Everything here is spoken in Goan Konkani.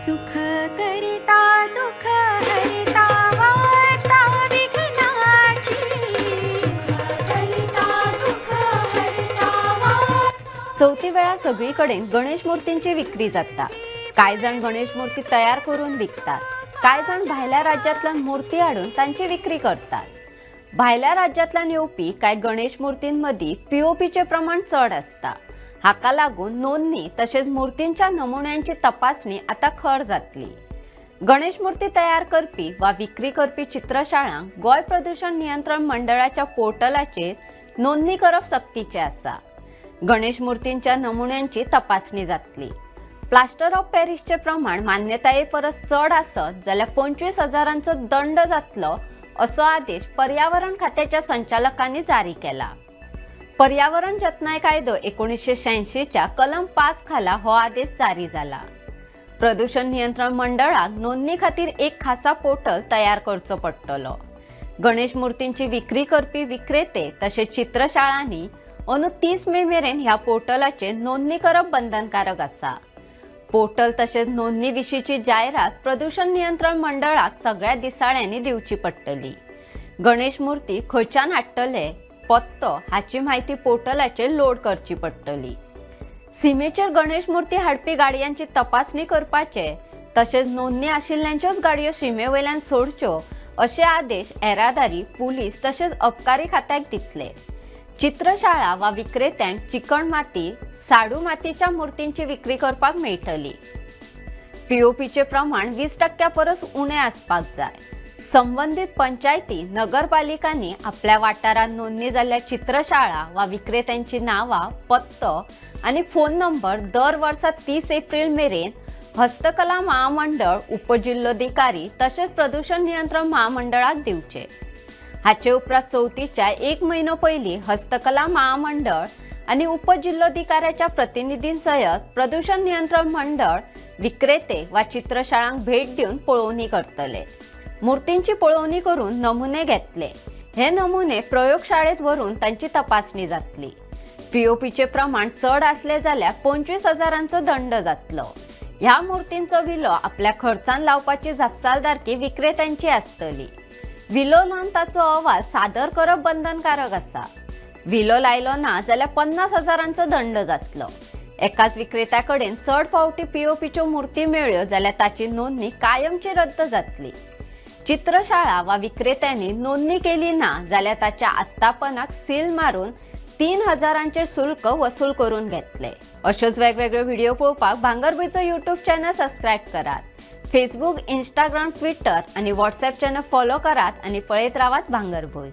सुख करिता दुःख हरिता, वार्ता विघ्नाची. सुख करिता दुःख हरिता वार्ता. चवथी वेळा सगळी कडेन गणेश मूर्तींची विक्री जाता. कांय जाण गणेश मूर्ती तयार करून विकतात, कांय जाण भायल्या राज्यांतल्यान मूर्ती हाडून तांची विक्री करतात. भायल्या राज्यांतल्यान येवपी कांय गणेश मूर्तींमदीं पीओपीचें प्रमाण चड आसता. हाका लागून नोंदणी तशेंच मूर्तींच्या नमुन्यांची तपासणी आतां खर जातली. गणेश मूर्ती तयार करपी वा विक्री करपी चित्रशाळांक गोंय प्रदूषण नियंत्रण मंडळाच्या पोर्टलाचेर नोंदणी करप सक्तीचें आसा. गणेश मूर्तींच्या नमुन्यांची तपासणी जातली. प्लास्टर ऑफ पॅरिसचें प्रमाण मान्यताये परस चड आसत जाल्यार 25 हजारांचो दंड जातलो, असो आदेश पर्यावरण खात्याच्या संचालकांनी जारी केला. पर्यावरण जतनाय कायदो 1986च्या कलम 5 खाला हो आदेश जारी जाला. प्रदूषण नियंत्रण मंडळाक नोंदणी खातीर एक खासा पोर्टल तयार करचो पडटलो. गणेश मूर्तींची विक्री करपी विक्रेते तशेंच चित्रशाळांनी अंदू 30 मे मेरेन ह्या पोर्टलाचेर नोंदणी करप बंधनकारक आसा. पोर्टल तशेंच नोंदणी विशींची जायरात प्रदूषण नियंत्रण मंडळाक सगळ्या दिसाळ्यांनी दिवची पडटली. गणेश मूर्ती खंयच्यान हाडटले, पत्तो हाची म्हायती पोर्टलाचेर लोड करची पडटली. सिमेचेर गणेश मूर्ती हाडपी गाडयांची तपासणी करपाचे तशेंच नोंदणी आशिल्ल्यांच्योच गाडयो शिमे वयल्यान सोडच्यो, अशे आदेश येरादारी पुलीस तशेंच अबकारी खात्याक दितले. चित्रशाळा वा विक्रेत्यांक चिकण माती, साडू मातीच्या मूर्तींची विक्री करपाक मेळटली. पीओपीचे प्रमाण 20% परस उणें आसपाक जाय. संबंदीत पंचायती, नगरपालिकांनी आपल्या वाठारांत नोंदणी जाल्ल्या चित्रशाळा वा विक्रेत्यांची नांवां, पत्तो आनी फोन नंबर दर वर्सा 30 एप्रील मेरेन हस्तकला महामंडळ, उपजिल्लोधिकारी तशेंच प्रदूषण नियंत्रण महामंडळाक दिवचे. हाचे उपरांत चवथीच्या एक म्हयनो पयलीं हस्तकला महामंडळ आनी उपजिल्लोधिकाऱ्याच्या प्रतिनिधीं सयत प्रदूषण नियंत्रण मंडळ विक्रेते वा चित्रशाळांक भेट दिवन पळोवणी करतले. मूर्तींची पळोवणी करून नमुने घेतले. हे नमुने प्रयोगशाळेत व्हरून तांची तपासणी जातली. पीओपीचे प्रमाण चड आसले जाल्यार 25 हजारांचो दंड जातलो. ह्या मूर्तींचो विलो आपल्या खर्चान लावपाची जापसालदारकी विक्रेत्यांची आसतली. विलो लावन ताचो अहवाल सादर करप बंधनकारक आसा. विलो लायलो ना जाल्यार 50 हजारांचो दंड जातलो. एकाच विक्रेत्या कडेन चड फावटी पीओपीच्यो मूर्ती मेळ्ळ्यो जाल्यार ताची नोंदणी कायमची रद्द जातली. चित्रशाळा वा विक्रेत्यांनी नोंदणी केली ना जाल्यार ताच्या आस्थापनाक सील मारून 3000ांचे शुल्क वसूल करून घेतले. अश्योच वेगवेगळे व्हिडिओ पळोवपाक भांगरभूंयचो युट्यूब चॅनल सबस्क्रायब करात. फेसबूक, इंस्टाग्राम, ट्विटर आनी व्हॉट्सॅप चॅनल फॉलो करात आनी पळयत रावात भांगरभूंय.